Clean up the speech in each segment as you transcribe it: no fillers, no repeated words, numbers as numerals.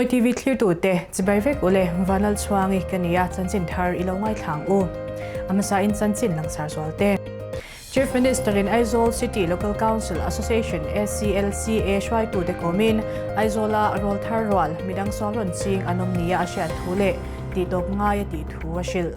Runmawi TV thlirtute chibai vek ule Vanlal Chhuangi ka nia chanchin thar i lo ngaithlang u. A hmasa in chanchin langsar zual te. Chief Minister in Aizawl City Local Council Association ACLCA hruaitute kawmin Aizawla rawl thar rual midang sual rawn ching an awm nia a hriat thu leh tihtawp ngai a tih thu a hrilh.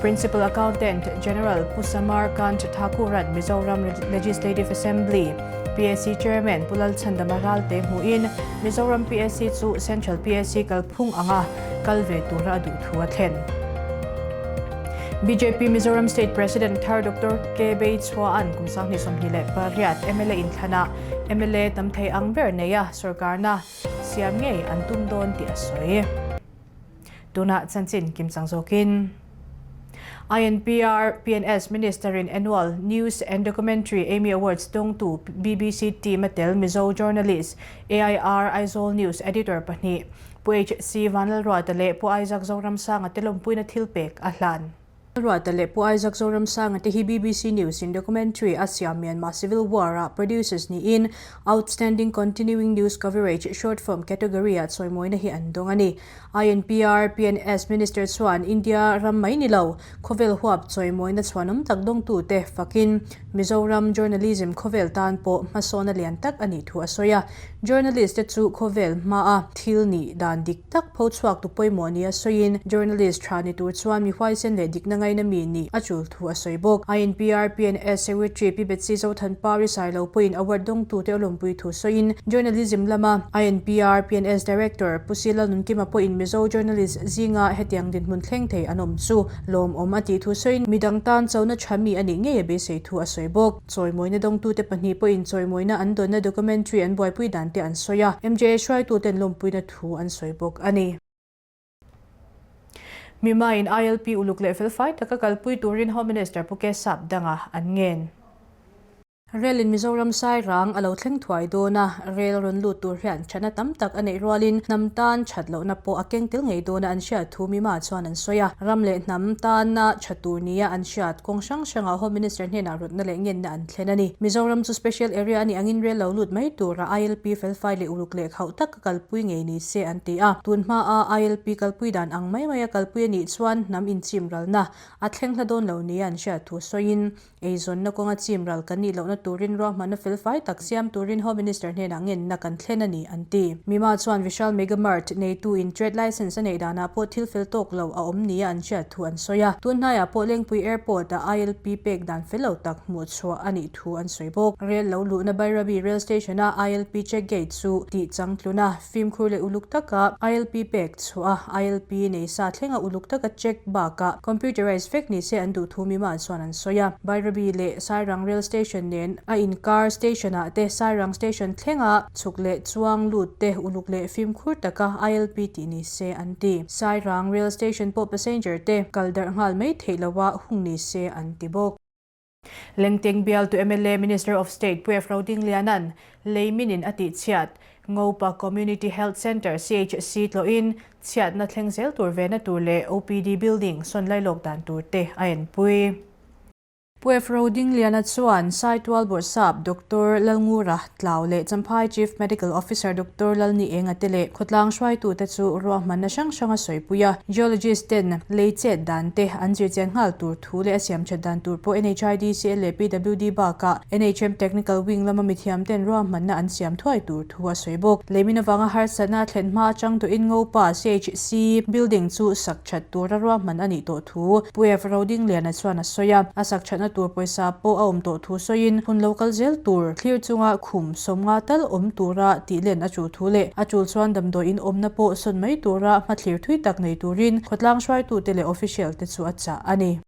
Principal Accountant General Pu Samar Kant Thakuran Mizoram Legislative Assembly PAC Chairman Pu Lalchhandama Ralte hmuhin Mizoram PAC chu Central PAC kalphung anga kal ve tura a duh thu a thlen. Bjp Mizoram State President thar Doctor K Beichhua'n kum 2028 mla inthlanah mla tam thei ang ber neia sorkarna siam ngei an tum dawn tih a sawi. Tunah chanchin kimchang zawkin INPR PNS Minister in Annual News and Documentary Emmy Awards dawngtu bbc team a tel Mizo journalist AIR Aizawl News Editor pahnih Pu HC Vanlalruata leh Pu Isaac Zoramsanga te lawmpuina thilpek a hlan. Ruata leh Pu Isaac Zoramsanga te hi bbc News in documentary a siam Myanmar Civil War ah producers niin Outstanding Continuing News Coverage Short Form category ah chawimawina hi an dawng a ni. INPR PNS Minister chuan India ram mai ni lo, khawvel huap chawimawina chhuanawm tak dawngtute fakin Mizoram journalism khawvel tan pawh hmasawna lian tak a nih thu a sawi a. Journalist te chu khawvel hmaa thil nih dan dik tak pho chhuak tu pawimawh nia sawiin journalist tha ni tur chuan mi huaisen leh dikna ngaina mi nih a tul thu a sawi bawk. INPR PNS Secretary Pi Betsy Zothanpari Sailo pawhin award dawngtute a lawmpui thu sawiin journalism lama INPR PNS Director Pu Sila Nunkima pawhin Mizo journalist zinga hetiang dinhmun thleng thei an awm chu lawmawm a tih thu sawiin midang tan chona tha mi a nih ngei a beisei thu a sawi bawk. Chawimawina dawngtute pahnih pawhin chawimawina an dawnna documentary an buaipui dan te an sawi a, MJA hruaituten lawmpuina thu an sawi bawk a ni. Mimaiin ILP uluk leh felfai taka kalpui turin Home Minister Pu Kesap danga an ngen. Rail in Mizoram Sairang a lo thleng thuai dawn a, rail rawn lut tur hian thatna tam tak a neih rualin hnam tan that lohna pawh a keng tel ngei dawn a an hriat thu Mima chuan an sawi a, ram leh hnam tana tha tur nia an hriat kawng hrang hrangah Home Minister hnenah rawtna leh ngenna an thlen a ni. Mizoram chu Special Area a nih angin rel lo lut mai tura ILP felfai leh uluk leh khauh taka kalpui ngei ni se an ti a. Tun hmaa ILP kalpui dan ang mai maia kalpui a nih chuan hnam inchimralna a thleng hla dawn lo nia an hriat thu sawiin Eizawnna kawnga chim ral kan nih lohna turin ruahmanna felfai tak siam turin Home Minister hnenah ngenna kan thlen a ni, an ti. Mima chuan Vishal Mega Mart neitu in trade licence a neih danah pawh thil fel tawk lo a awm nia an hriat thu an sawi a. Tun hnaiah pawh Lengpui Airport ah ILP pek dan fel lo tak hmuh chhuah a nih thu an sawi bawk. Rail lo luhna Bairabi Rail Station a ILP check gate chu tih changtlun a, fimkhur leh uluk taka ILP pek chhuah a, ILP nei sa thlenga uluk taka check bakah computerized vek ni se an duh thu Mima chuan an sawi a. Bairabi leh Sairang Rail Station nen a inkar station ah te Sairang Station thlenga chhuk leh chuang lut te uluk leh fimkhur taka ILP tih ni se an ti. Sairang Rail Station pawh passenger te kal darh nghal mai theih loha hung ni se an ti bawk. Lengteng bialtu mla Minister of State Pu F. Rodingliana'n Leiminin a tihchhiat Ngopa Community Health Centre, CHC, tlawhin chhiatna thleng zel tur vena tur leh OPD building sawn lailawk dan tur te a enpui. Pu F. Rodingliana chuan Saitual Bawrhsap Doctor Lalngura Tlau leh Champhai Chief Medical Officer Doctor Lalni Enga te leh khawtlang hruaitute chu ruahmanna hrang hrang a sawipui a, Geologist ten lei chet dan te an zirchian nghal tur thu leh a siam that dan tur pawh NHIDCL leh PWD bakah NHM Technical Wing lama mithiam ten ruahmanna an siam thuai tur thu a sawi bawk. Leimin avanga harsatna a thlen hma atang tawhin Ngopa CHC building chu sak that tura ruahman a nih tawh thu Pu F. Rodingliana chuan a sawi a, a sak thatna tur pawisa pawh a awm tawh thu sawiin hun lo kal zel tur thlir chunga khum sawmnga tal awm tura tih len a tul thu leh a tul chuan damdawiin awmna pawh sawn mai tura hmathlir thui tak nei turin khawtlang hruaitute leh official te chu a chah a ni.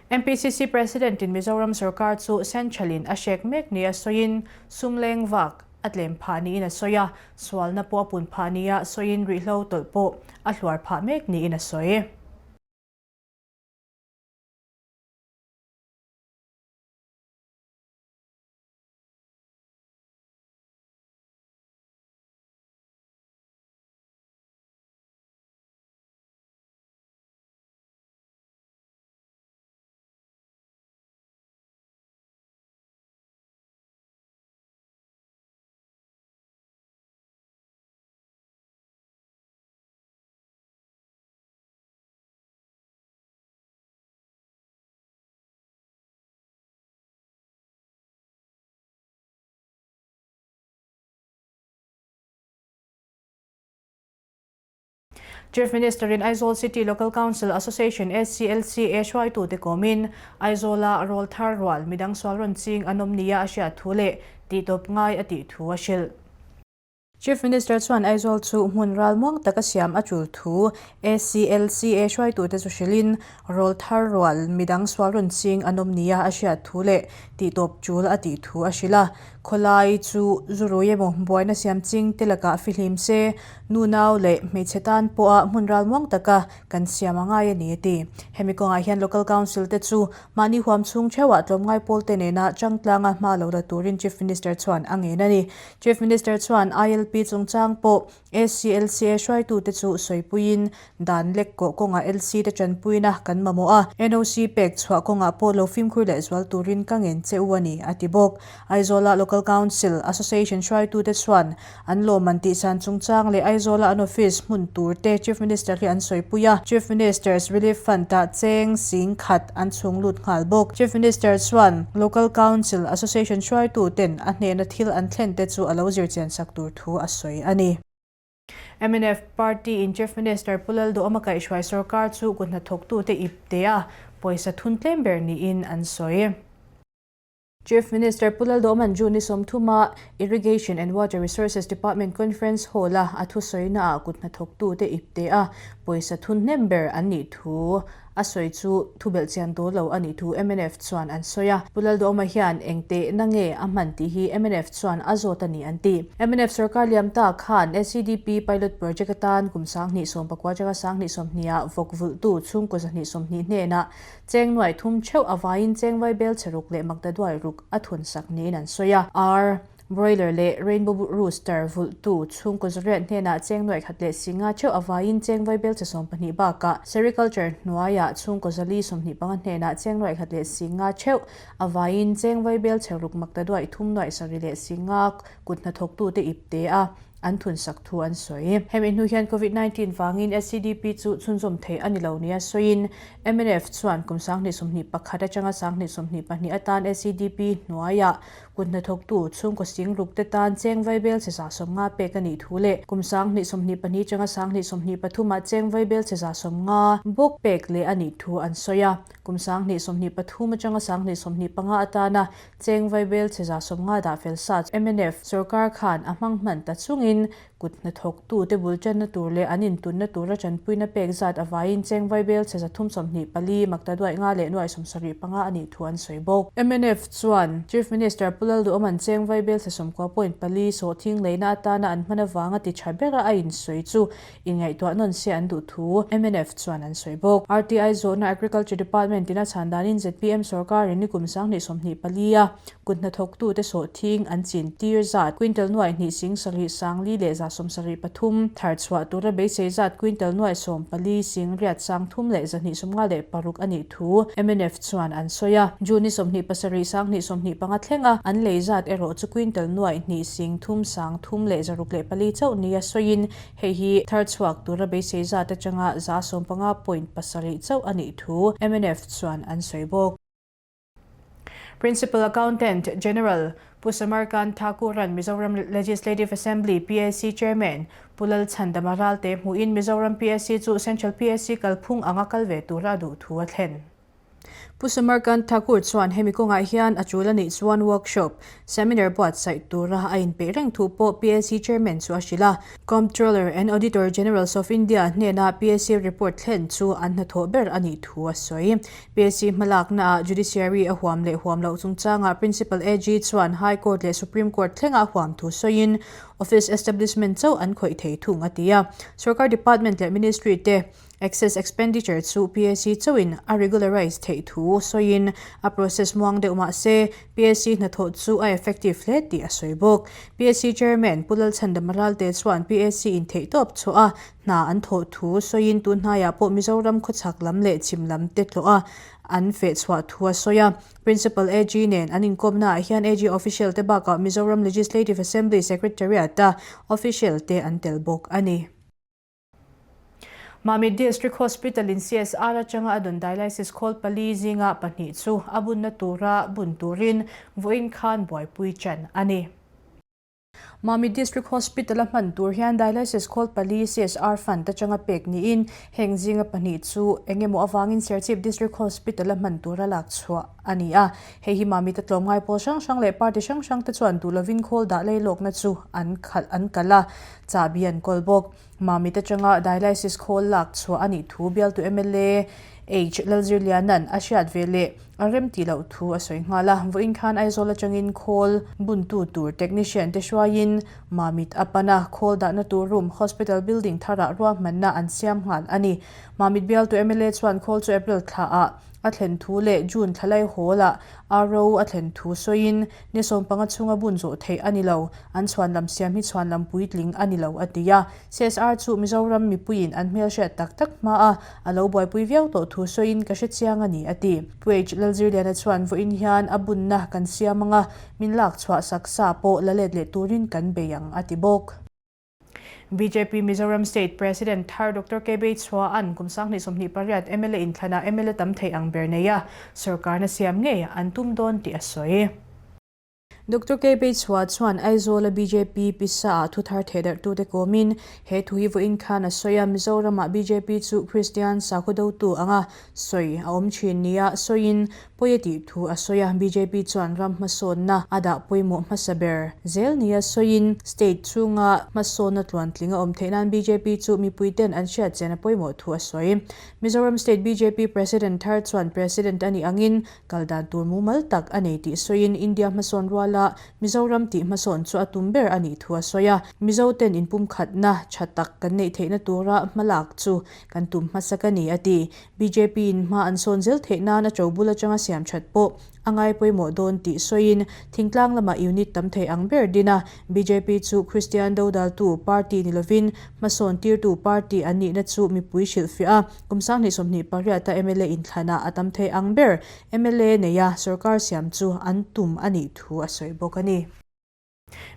MPCC President in Mizoram sorkar chu Central in a hrek mek nia sawiin sum leng vak a tlem phah niin a sawi a, sualna pawh a pun phah nia sawiin ruihhlo tawlh pawh a hluar phah mek niin a sawi. Chief Minister in Aizawl City Local Council Association, ACLCA, hruaitute kawmin Aizawla rawlthar rual midang sual rawn ching an awm nia a hriat thu leh tihtawp ngai a tih thu a hrilh. Chief Minister chuan Aizawl chu hmun ralmuang taka siam a tul thu ACLCA hruaitute chu hrilhin rawlthar rual midang sual rawn ching an awm nia a hriat thu leh tihtawp tul a tih thu a hrilh a. Khawlai chu zu rui emaw buaina siam ching te lakah fihlim se, nu nau leh hmeichhe tan pawha hmun ralmuang taka kan siam a ngai a ni a ti. Hemi kawngah hian Local Council te chu Mahni huam chhung theuhah tlawmngai pawlte nena changtlanga hma lo la turin Chief Minister chuan a ngen a ni. Chief Minister chuan ILP chungchang pawh ACLCA hruaitute chu sawipuiin dan lek kawh kawngah LC te tanpuina kan mamawh a, NOC pek chhuah kawngah pawh lo fimkhur leh zual turin ka ngen che u a ni, a ti bawk. Aizawla Local Council Association hruaitute chuan An lawmman tihsan chungchang leh Aizawla an office hmun tur te Chief Minister hi an sawipui a, Chief Minister's Relief Fund-ah cheng sing khat an chhung lut nghal bawk. Chief Minister chuan Local Council Association hruaitu ten a hnehna thil an thlen te chu a lo zirchian sak tur thu a sawi a ni. Mnf Party in Chief Minister Pu Lalduhawma kaihhruai sorkar chu kut hnathawktute ipte a pawisa thun tlem ber niin an sawi. Chief Minister Pu Lalduhman June ni 30-a Irrigation and Water Resources Department Conference Hall-a a thusawi-naah kut hnathawktute ipte a pawisa thun hnem ber an nih thu a sawi chu thubelh chian dawl lo a nih thu mnf chuan an sawi a. Pu Lalduhoma hian eng tehna nge a hman tih hi mnf chuan a zawt a ni an ti. Mnf sorkar liam ta khan SEDP pilot project atan kum 2019 atanga 2020-ah vawk vulhtu chhungkaw 220 hnenah Cheng nuai thum theuh a vaiin cheng vai bel chhe ruk leh makta duai ruk a thun sak niin an sawi a. Ar, broiler leh rainbow rooster vulhtu chhungkaw zariat hnenah cheng nuai khat leh singa theuh a vaiin cheng vai bel chhe 12 bakah sericulture hnuaiah chhungkaw 425 hnenah cheng nuai khat leh singa theuh a vaiin cheng vai bel chhe ruk makta duai thum nuai sarih leh singa kut hnathawktute ipte a an thun sak thu an sawi. Hemi hnu hian Covid 19 vangin SCDP chu chhunzawm theih a ni lo nia sawiin mnf chuan kum 2021 atanga 2022 atan SCDP hnuaiah kut hnathawktu chhungkaw sing ruk te tan cheng vaibel che 150 pek a nih thu leh kum 2022 atanga 2023 ah cheng vaibel che 150 bawk pek leh a nih thu an sawi a. Kum 2023 atanga 2025 atana Cheng vaibel che 150 dah fel sa chu mnf sorkar khan a hmang hman ta chungin kut hnathawktute bul tanna tur leh an intunna tura tanpuina pek zat avaiin cheng vaibel che 324 makta duaih nga leh nuaih 75 a nih thu an sawi bawk. Mnf chuan Chief Minister Pu Lalduhawman cheng vaibel che 90.4 sawhthing leina atana an hman avanga ti tha bera a insawi chu Inngaihtuah nawn se an duh thu mnf chuan an sawi bawk. RTI zawhna Agriculture Department in a chhan danin zpm sorkarin nikum 2024 a kut hnathawktute sawhthing an chin tir zat quintal nuaih hnih sing sarih sang li leh 73 thar chhuah tura beisei zat quintal nuaih 14 sing riat sang thum leh 256 a nih thu mnf chuan an sawi a. June ni 27 2025 thlenga an lei zat erawh chu quintal nuaih hnih sing thum sang thum leh 604 chauh nia sawiin Hei hi thar chhuak tura beisei zat atanga 15.7 chauh a nih thu mnf chuan an sawi bawk. Principal Accountant General Pu Samarkand Thakur-a'n Mizoram Legislative Assembly PAC Chairman Pu Lalchhandama Ralte hmuhin Mizoram PAC chu Central PAC kalphung anga kal ve tura a duh thu a thlen. Pu Samarkand Thakur chuan hemi kawngah hian a tul a nih chuan workshop, seminar buatsaih tura a inpeih reng thu pawh PAC Chairman chu a hrilh a. Comptroller and Auditor Generals of India hnena PAC report thlen chu an hnathawh ber a nih thu a sawi. PAC hmalaknaah Judiciary a huam leh huam loh chungchangah Principal AG chuan High Court leh Supreme Court thlenga a huam thu sawiin Office Establishment chauh an khawih thei thung a ti a. Sorkar Department leh Ministry te Excess expenditure chu PAC chauhin a regularise theih thu sawiin a process muang deuh mah se PAC hnathawh chu a effective hle tih a sawi bawk. PAC Chairman Pu Lalchhandama Ralte chuan PAC in theihtawp chhuah a hna an thawh thu sawiin tun hnaiah pawh Mizoram khawchhak lam leh chhim lam te tlawh a an fehchhuah thu a sawi a. Principal AG nen an inkawmnaah hian AG official te bakah Mizoram Legislative Assembly Secretariat-a official te an tel bawk a ni. Mamit District Hospital in CSR atanga a dawn dialysis khawl pali zinga pahnih chu a bunna tura bun turin vawiin khan buaipui chan a ni. Mami District Hospital-a hman tur hian Dialysis khawl pali CSR Fund atanga pek niin heng zinga pahnih chu eng emaw avangin Serchhip District Hospital-a hman tura lak chhuah a ni a. Hei hi Mami te tlawmngai pawl hrang hrang leh party hrang hrang te chuan duh lovin khawl dah leilawkna chu an khalh an kalh a, chahbi an kawl bawk. Mamit atanga dialysis khawl lak chhuah a nih thu bialtu mla H Lalzirliana'n a hriat ve leh a rem tih loh thu a sawi nghal a. Vawiin khan Aizawl atangin khawl buntu tur technician te hruaiin Mamit a pan a, khawl dahna tur room hospital building tharah ruahmanna an siam nghal a ni. Mamit bialtu mla chuan khawl chu April thlaah a thlen thu leh June thlalai hall-ah a ro a thlen thu sawiin Ni sawmpanga chhunga bun zawh theih a ni lo, an chhuanlam siam hi chhuanlam puitling a ni lo a ti a. CSR chu Mizoram mipuiin an hmelhriat tak tak hma a, a lo buaipui viau tawh thu sawiin ka hre chiang a ni a ti. Pu H Lalzirliana chuan vawiin hian a bunna kan siam anga min lak chhuah sak sa pawh la let leh turin kan bei ang a ti bawk. Bjp Mizoram State President thar Doctor KB Chhua'n kum 2028 mla inthlanah mla tam thei ang ber nei a, sorkarna siam ngei an tum dawn tih a sawi. Doctor KB Chhua chuan Aizawl-a bjp pisa-ah thu thar thehdarhtute kawmin he thu hi vawiin khan a sawi a, Mizoramah bjp chu Kristian sakhaw dotu anga sawi a awm thin nia sawiin Pawi a tih thu a sawi a, bjp chuan ram hmasawnna a dah pawimawh hmasa ber zel nia sawiin state chhunga hmasawnna tluantling a awm theih nan bjp chu mipuiten an hriat chian a pawimawh thu a sawi. Mizoram State bjp President thar chuan President a nih angin kal dan tur mumal tak a nei tih sawiin India hmasawn ruala Mizoram tih hmasawn chu a tum ber a nih thu a sawi a, Mizoten inpumkhatna tha tak kan neih theihna tura hmalak chu kan tum hmasak a ni a ti. Bjp in hma an sawn zel theih nan a to bul atanga siam that pawh a ngai pawimawh dawn tih sawiin thingtlang lamah unit tam thei ang ber din a, bjp chu Kristian dodaltu party ni lovin hmasawn tirtu party an nihna chu mipui hrilhfiah a, kum 2028 a mla inthlanah a tam thei ang ber mla neia sorkar siam chu an tum a nih thu a sawi bawk a ni.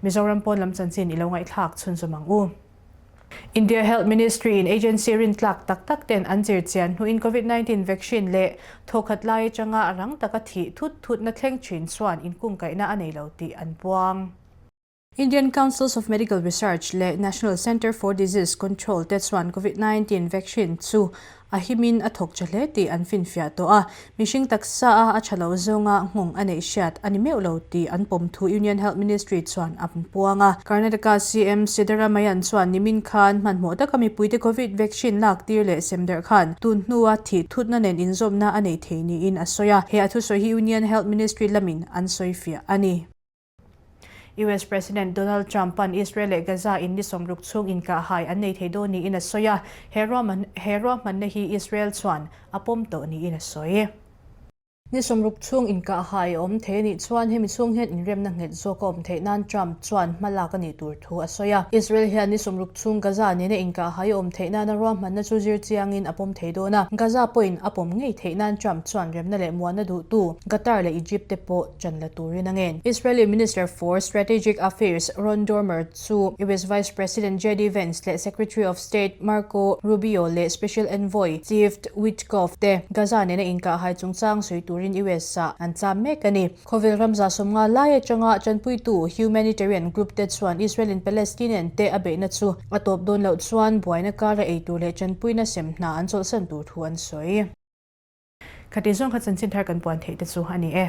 Mizoram pawn lam chanchin i lo ngaihthlak chhunzawm ang u. India Health Ministry in agency rintlak tak tak ten an zir chian hnuin Covid 19 vaccine leh thawkhat lai atanga a rang taka thih thut thutna thleng thin chuan inkungkaihna a nei lo tih an puang. Indian Councils of Medical Research leh National Centre for Disease Control te chuan Covid 19 vaccine chu A himin a thawk tha hle tih an finfiah tawh a, mihring taksa a a tha lo zawnga nghawng a neih hriat a ni meuh lo tih an pawm thu Union Health Ministry chuan a puang a. Karnataka CM Siddaramaiah chuan nimin khan hmanhmawh taka mipuite Covid vaccine lak tir leh sem derh khan tun hnua thih thutna nen inzawmna a nei thei niin a sawi a, he a thusawi hi Union Health Ministry lamin an sawifiah a ni. US President Donald Trump-a'n Israel leh Gaza in ni 60 chhung inkahhai an nei thei dawn niin a sawi a, he he ruahmanna hi Israel chuan a pawm tawh niin a sawi. Ni 60 chhung inkahhai a awm thei a nih chuan hemi chhung hian inremna nghet zawk a awm theih nan Trump chuan hmalak a nih tur thu a sawi a. Israel hian ni 60 chhung Gaza nena inkahhai a awm theih nana ruahmanna chu zir chiangin a pawm thei dawn a, Gaza pawhin a pawm ngei theih nan Trump chuan remna leh muanna duhtu Qatar leh Egypt te pawh ṭan la turin a ngen. Israeli Minister for Strategic Affairs Ron Dormer chu US Vice President JD Vance leh Secretary of State Marco Rubio leh Special Envoy Steve Witkoff te Gaza nena inkahhai chungchang sawi turin US-ah an cham mek a ni. Khawvel ramza 50 lai atanga tanpuitu humanitarian group te chuan Israel-in Palestinian te a beihna chu a tawp dawn loh chuan buaina kara eitur leh tanpuina sem hna an chawlhsan tur thu an sawi. Khati zawng kha chanchin thar kan puan theih te chu a ni e.